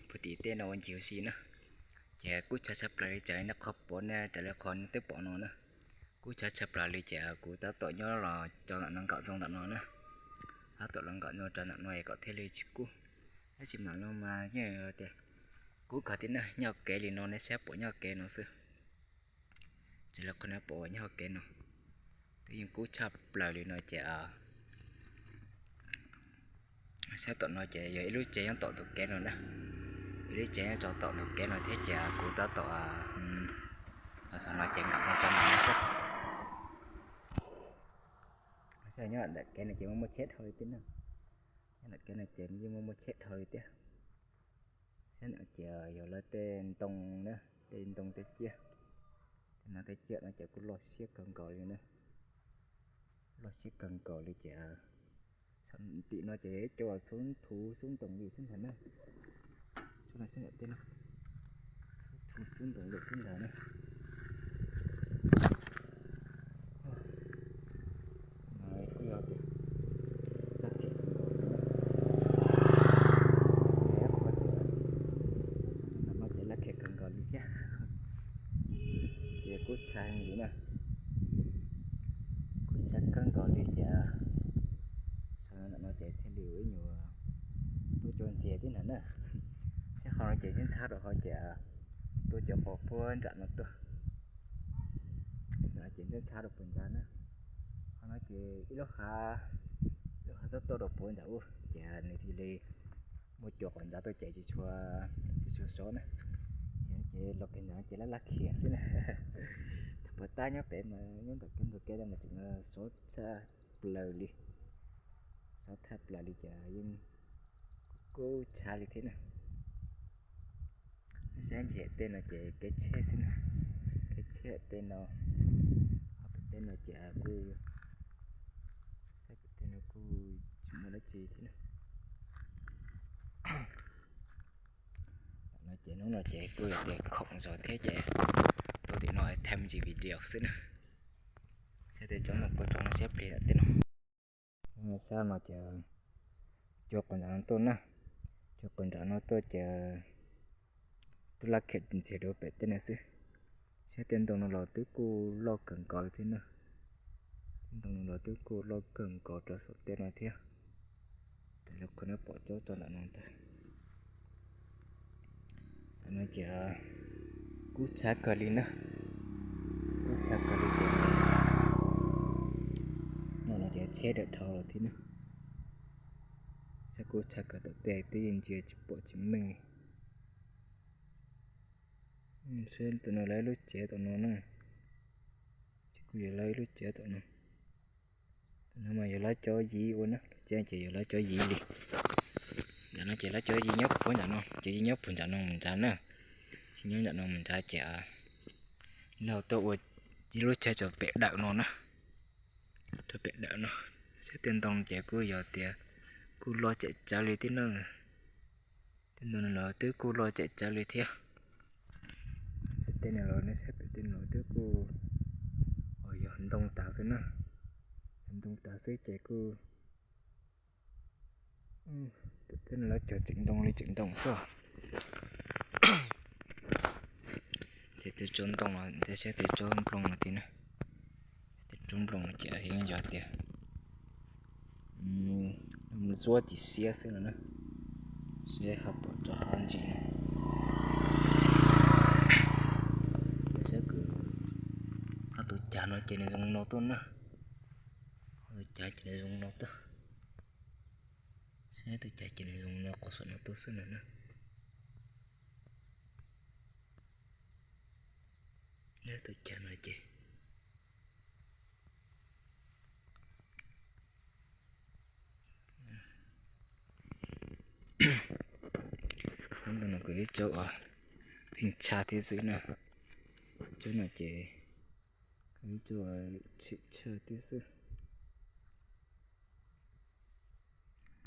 Puag tim tej no ua ncig ua si na, ces kub tshav tshaj plaws li cas li nej qhov pom ne, raws li qhov nej twb pom no na. Kub tshav tshaj plaws li ces kuv tab tom nyob los rau ntawm no nkaum ntoo ntawm no na. Tab tom los nkaum ntoo rau ntawm no es kom thiaj li tsis kub. Tab sis mam no mas yeej tias kub kawg thiab na, nyob kev li no nej saib pom nyob kev no xwb. Raws li qhov nej pom uas nyob hauv kev no, twb yeej kub tshaj plaws li no ces sab tom no ces yog ib lub tsev nyob tom tus kev no na. Ib lub tsev nyob rau tom tus kev no thiab ces kuv tab tom los xav no ces nkaum no rau ntawm no xwb. Saib nyob ntawm kev no ces muaj muaj tsheb dhau li thiab na. Nyob ntawm kev no ces yeej muaj muaj tsheb dhau li thiab. Saib no ces yog lawv tej ntoo na, tej ntoo tej ciaj. Tej no tej ciaj no ces kuj loj siab kawg nkaus li na. Loj siab kawg nkaus li ces tim no ces yog ib co xub thuv xub ntoos li xwb ntag na. Xub no xwb ntag, tej no xub thuv xub ntoos li xwb ntag na. Kuj yog tias laj khem kawg nkaus li na. Qhov tias no ces laj khem kawg nkaus li thiab. Ces kub tshav li na, kub tshav kawg nkaus li ces sawv ntawm no ces thiaj li ua ib nyuag tuaj cua ntxias thiab ntag na. Thiab qhov no ces ntxhab ntxhab rau qhov ces tuaj cov qhov puag nram no tuaj. Ces ntxhab ntxhab rau puag nrad na. Qhov no ces ib lub hav, lub hav tuaj tuaj rau puag nrad ub ces nws thiaj li muaj cua quav ntxav tuaj ces tsis tshua, tsis tshua sov na. Ces los kiag nrad ces laj laj khiav xwb na. Thaum puag ta nyob pem mas nyob ntawm kev ntug kev mas tseem sov tshaj plaws li, sov tshaj plaws li ces yeej kub tshav li thiab na. Saib ntawm tej no ces kev tsheb xwb na, kev tsheb tej no, ho pem tej no ces kuj, saib pem tej no kuj tsis muaj dab tsi thiab na. No ces hnub no ces kuj yog tias khoom zog thiab ces tuaj tim no thaij me ntsis video xwb na. Saib tej tsob ntoo kua txoov no saib plig ntawm tej no. Sab no ces cua quav nram no tuaj na, cua quav nram no tuaj ces twb laj khiav ntxiag rau pem tej no xwb. Saib tej ntoo no los twb kuj loj kawg nkaus li thiab na. Tej ntoo no los twb kuj loj kawg nkaus rau saum tej no thiab. Raws li qhov nej pom cob rau ntawm no ntag. Tam no ces kub tshav kawg li na, kub tshav kawg li ces no no ces tsheb dawm dhau los thiab na. Saib kub tshav kawg tom tej twb yeej ntsia tsis pom tsis meej li. Saib tus no lawv ib lub tsev tom no na, ces kuj yog lawv ib lub tsev tom no. Tus no mas yog lawv cov yiv ua na, lub tsev ces yog lawv cov yiv li. Ntawm no ces lawv cov yiv nyob puag nram no, cov yiv nyob puag nram no mus nrad na. Nyob nram no mus nrad ces lawv tuaj ua ib lub chaw rau pem dawm no na, rau pem dawm no. Saib tej ntoo ces kuj yog tias kuj loj tsawv tsawv li thiab na. Tej ntoo no los twb kuj loj tsawv tsawv li thiab. Tej no los nej saib pem tej no los twb kuj yog ntoo tas xwb na, ntoo tas xwb ces kuj, tej no lawv cog tseem ntoo li tseem ntoo xwb. Ces tej tsob ntoo no tej, saib tej tsob nplooj no thiab na. Tej tsob nplooj no ces yeej yog tias zuab tsis siab xwb no na, siab ho pom rau hauv ntsis no. Saib kws ob tug cag no ces nws zoo no tuaj na, ob tug cag ces nws zoo no tuaj. Saib tus cag ces nws zoo no qhov saum no tuaj xwb no na. Tus cag no ces, ntoo no kuj ib tsob pheej tshaj thiab xwb na. Tsob no ces kuj ib tsob tshaj thiab xwb.